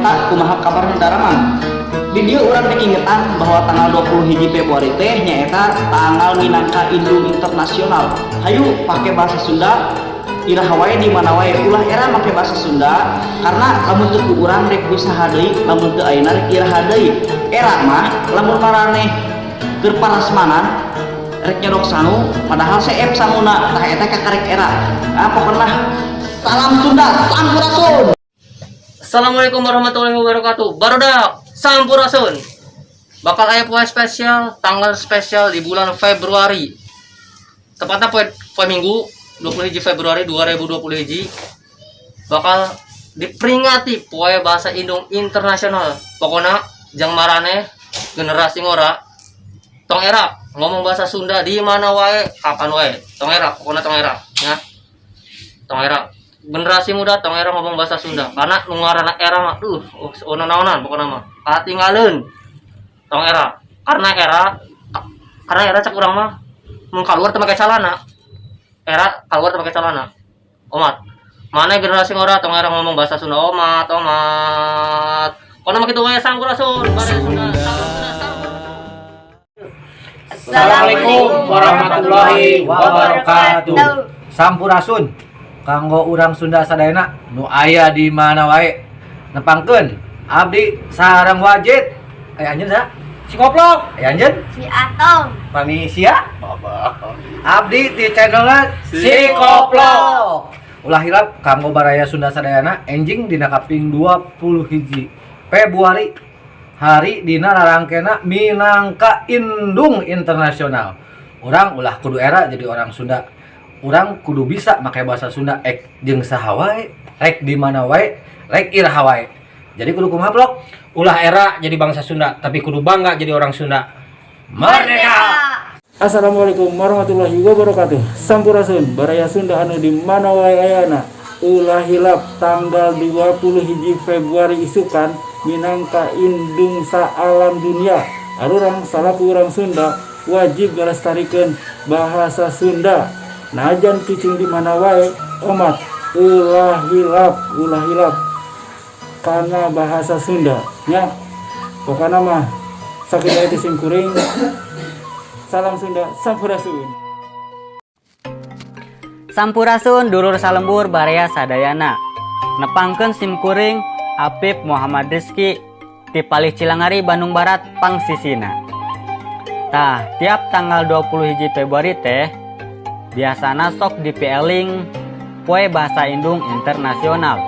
kota, kumaha kabarna daramang? Di dieu urang diingetan bahwa tanggal 20 hiji Februari teh nyaeta tanggal minangka Indung Internasional. Hayu pakai bahasa Sunda iraha wae, di mana wae, ulah era make bahasa Sunda, karena lamun teu ku urang rek ku saha deui? Lamun teu ayeuna, rek iraha deui? Era mah lamun maraneh keur parasmanan rek nyodok sangu, padahal seep sanguna, tah eta kakarek era. Ah, pokokna salam Sunda, sampurasun. Assalamualaikum warahmatullahi wabarakatuh. Barudak, sampurasun. Bakal aya poe spesial, tanggal spesial di bulan Februari. Tepatnya poe, poe Minggu 20 Februari 2020 hiji bakal diperingati Poe Bahasa Indung Internasional. Pokoknya jang maraneh generasi ngora, tong era ngomong bahasa Sunda di mana wae, kapan wae. Tong era, pokoknya tong era ya. Tong era, generasi muda, tong era ngomong bahasa Sunda, karena nu ngaranna era mah duh, oh, naonan, pokoknya mah katinggaleun. Tong era, karena era cek urang mah mun keluar teu make calana, era keluar teu make calana. Omat mana generasi ngora, tong era ngomong bahasa Sunda. Omat, omat, pokoknya mah kitu wae. Sampurasun, baraya Sunda, salam Sunda, sampurasun. Assalamualaikum warahmatullahi wabarakatuh. Sampurasun kanggo urang Sunda sadayana nu aya di mana wae. Nepangkeun abdi sareng wajid. Aya anjeun sa? Si Koplok. Aya anjeun? Si Atom. Pami sia? Abdi di channelna Si Koplok. Ulah hilap kanggo baraya Sunda sadayana, enjing dina kaping 20 hiji Februari, hari dina rarangkena minangka Indung Internasional. Urang ulah kudu era jadi orang Sunda. Urang kudu bisa make bahasa Sunda ek jeung saha wae, rek di mana wae, rek iraha wae. Jadi kudu kumaha, Blok? Ulah era jadi bangsa Sunda, tapi kudu bangga jadi orang Sunda. Merdeka! Assalamualaikum warahmatullahi wabarakatuh. Sampurasun baraya Sunda anu di mana wae ayana. Ulah hilap tanggal 20 hiji Februari isukan minangka indung sa alam dunia. Arurang salaku urang Sunda wajib ngalestarikeun bahasa Sunda. Najan cicing di mana wae, omat ulah hilap, ulah hilap karena bahasa Sunda nya. Pokoknya mah sakitu itu sim kuring. Salam Sunda, sampurasun. Sampurasun dulur salembur baraya sadayana. Nepangkeun sim kuring Apip Muhammad Rizky ti Palih Cilangari, Bandung Barat pangsisina. Tah, tiap tanggal 20 hiji Februari teh biasana sok dipieling Poe Bahasa Indung Internasional.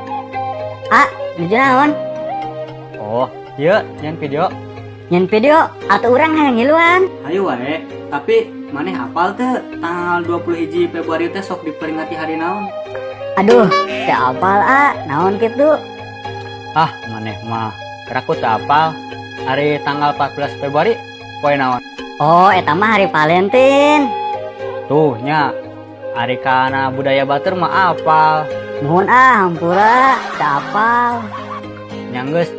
Ah, nuju naon? Oh, ieu nyieun video. Nyieun video atau urang hayang ngiluan? Ayo wae, tapi maneh hafal teu tanggal 20 hiji Februari teh sok diperingati hari naon? Aduh, teu apal ah, naon kitu? Ah, maneh mah kiraku teu apal. Hari tanggal 14 Februari poe naon? Oh, eta mah hari Valentine. Tuh nya. Ari kana budaya batur mah apal. Muhun ah, hampura, teu apal. Nya geus.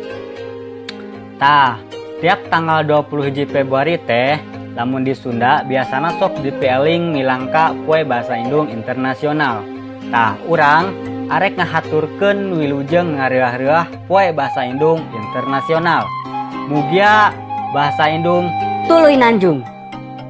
Tah, tiap tanggal 20 hiji Februari teh lamun di Sunda biasana sok dipieling minangka Poe Bahasa Indung Internasional. Tah, urang arek ngahaturkeun wilujeng ngareureuh Poe Bahasa Indung Internasional. Mugia bahasa Indung tuluy nanjung.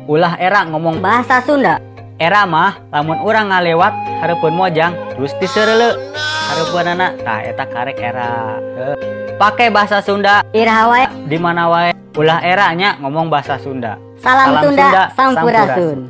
Ulah era ngomong bahasa Sunda. Era mah lamun urang ngalewat hareupeun mojang terus diseureuleuk hareupeunana, tah eta karek era. Heuh. Pake bahasa Sunda iraha wae, di mana wae, ulah era nya ngomong bahasa Sunda. Salam, Sunda, sampurasun.